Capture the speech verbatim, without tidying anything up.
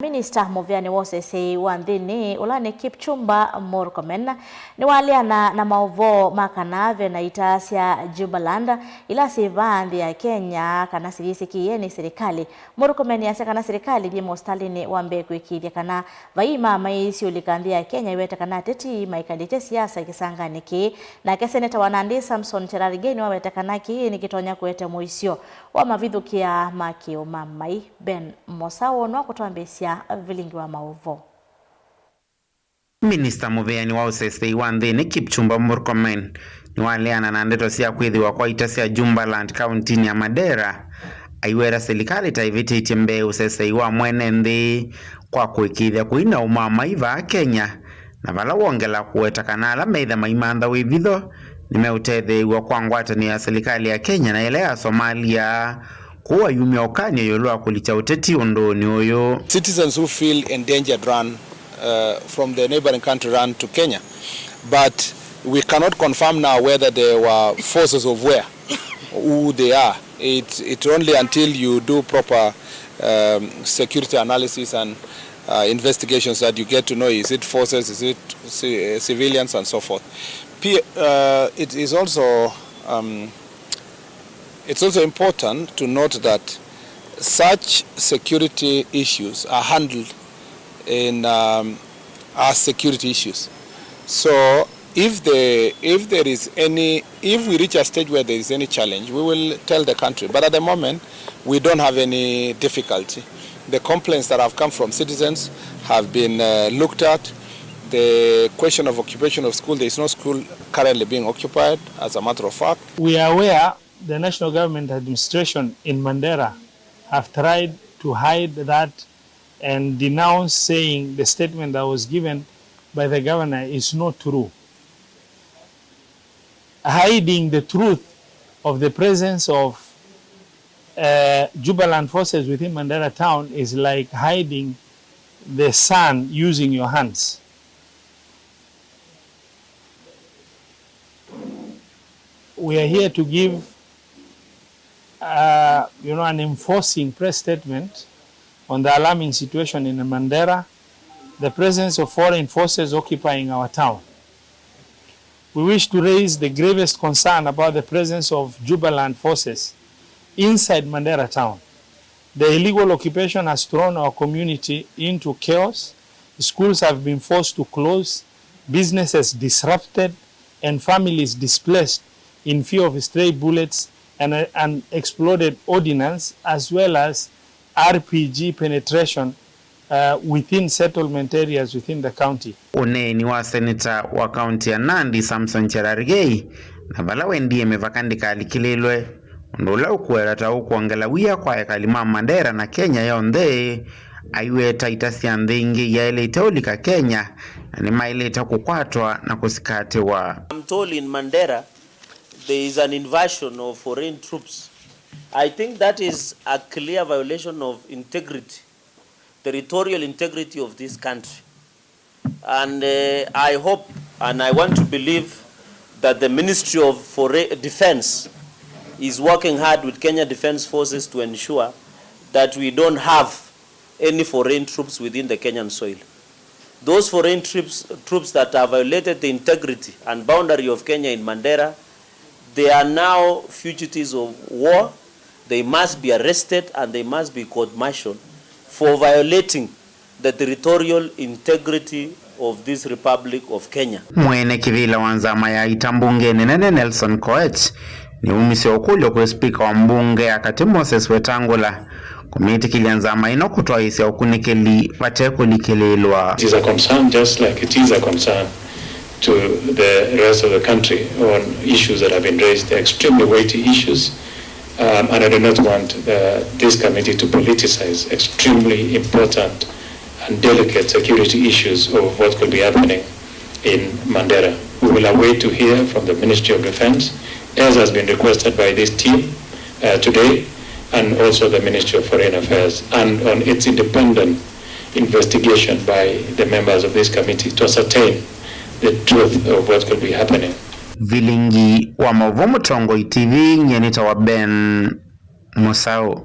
Minista mũvĩanĩ wa ũseseĩ wa nthĩnĩ, ũla nĩ Kipchumba Murkomen, nĩwaleana na maũvoo ma kana ve na ita sya Jubaland ila syĩ vaa nthĩ ya Kenya kana siyĩsĩkĩĩe nĩ silikalĩ. Murkomen asya kana silikalĩ yĩ mũsitalĩnĩ wa mbee kũĩkĩĩthya kana vai ĩmaa maisyũlĩka nthĩ ya Kenya ĩwete kana ateti maikalĩte siasa kĩsanganĩ kĩĩ. Nake seneta wa Nandi Samson Cherargei nĩwaweta kana kĩĩ nĩkĩtonya kũete mũisyo wa mavithũkĩa ma kĩũmamai. Ben Mosau nĩwakũtwambĩĩsya vilingi wa maũvoo. Minista mũvĩanĩ wa ũseseĩ wa nthĩnĩ Kipchumba Murkomen nĩwaleana na ndeto sya kwĩthĩwa kwa ita sya Jubaland kauntinĩ ya Mandera, aiweta silikalĩ ta ĩvĩtĩtye mbee ũseseĩ wa mwene nthĩ kwa kũĩkĩĩthya kũi na ũmamai vaa Kenya, na vala wongela kũweta kana ala meĩtha maimantha wĩvitho nĩmeũtetheew'a kwa ngwatanĩo ya silikalĩ ya Kenya na ĩla ya Somalia, kũu ayumya ũkany'o ĩũlũ wa kũlikya ũteti ũndũnĩ ũyũ. Citizens who feel endangered run, uh, from the neighboring country run to Kenya, but we cannot confirm now whether there were forces of where, who they are. It, it only until you do proper, um, security analysis and, uh, investigations that you get to know, is it forces, is it ci- civilians, and so forth. P- uh, it is also, um, it's also important to note that such security issues are handled in, um, as security issues. So if the if there is any if we reach a stage where there is any challenge, we will tell the country. But at the moment, we don't have any difficulty. The complaints that have come from citizens have been, uh, looked at. The question of occupation of school, there is no school currently being occupied, as a matter of fact. We are aware the national government administration in Mandera have tried to hide that and denounce, saying the statement that was given by the governor is not true. Hiding the truth of the presence of, uh, Jubaland forces within Mandera town is like hiding the sun using your hands. We are here to give, uh, you know, an enforcing press statement on the alarming situation in Mandera, the presence of foreign forces occupying our town. We wish to raise the gravest concern about the presence of Jubaland forces inside Mandera town. The illegal occupation has thrown our community into chaos. Schools have been forced to close, businesses disrupted, and families displaced in fear of stray bullets and, uh, and exploded ordnance, as well as R P G penetration, uh, within settlement areas within the county. Ũneeni wa seneta wa kaunti ya Nandi, Samson Cherargei, na vala wendie mĩvaka ndĩkalikĩlĩlwe, ũndũ ũla ũkũetwa ta ũkwongela wia kwa ekali ma Mandera na Kenya yonthe, aiweta ita sya nthĩ ingĩ iyaĩlĩte ũlika Kenya na nĩmaĩlĩte kũkwatwa na kũsikatĩwa. I'm told in Mandera there is an invasion of foreign troops. I think that is a clear violation of integrity, territorial integrity of this country. And, uh, I hope and I want to believe that the Ministry of Fore- Defense is working hard with Kenya Defense Forces to ensure that we don't have any foreign troops within the Kenyan soil. Those foreign troops, troops that have violated the integrity and boundary of Kenya in Mandera, they are now fugitives of war. They must be arrested and they must be court-martialed for violating the territorial integrity of this Republic of Kenya. Mwene kĩvĩla wa nzama ya ita mbungenĩ nene Nelson Koech nĩwumisye ũkũlyo kwĩ spika wa mbunge ya katĩ Moses Wetangula kũmĩtĩkĩlya nzama ĩno kũtwaĩĩsya ũkunĩkĩli vate kũlikĩlĩĩlwa. It is a concern, just like it is a concern to the rest of the country on issues that have been raised. They're extremely weighty issues, um, and I do not want, uh, this committee to politicize extremely important and delicate security issues of what could be happening in Mandera. We will await to hear from the Ministry of Defense, as has been requested by this team, uh, today, and also the Ministry of Foreign Affairs, and on its independent investigation by the members of this committee to ascertain the truth of what could be happening. Vilingi wa maũvoo Mũtongoi T V, nyie nĩtawa Ben Mũsaũ.